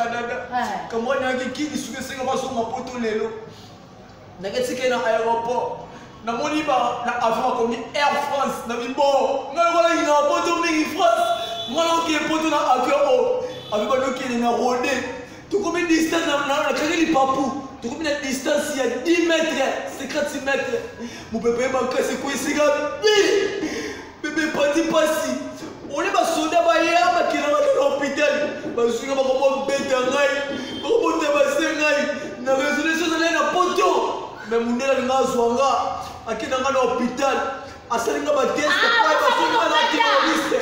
Canada. Kamwani yaki kini suki esenga bazonga poto lelo. Naketika na aéroport. Namoni ba na avion bakomi Air France na bibo. Ngai lokola nalingaka poto mingi France. Ngai nakokende poto na avion oyo. Avion bandokende na Rode. Tokomi distance nakangi lipapu. Tokomi na distance ya 10 mètres, 50 mètres. Mopepe ye makasi ekweyisi nga bi. Bebe epanzi mpasi. Ole basoda baya bakendaka na hôpital. Bazwi nga bakomobeta ngai. Bakomotabase ngai. Na resolution ezalaki na poto. Mais mundele alinga azwa nga. Akenda nga na hôpital. Asali nga bateste. Ah, Basongi nga na terroriste.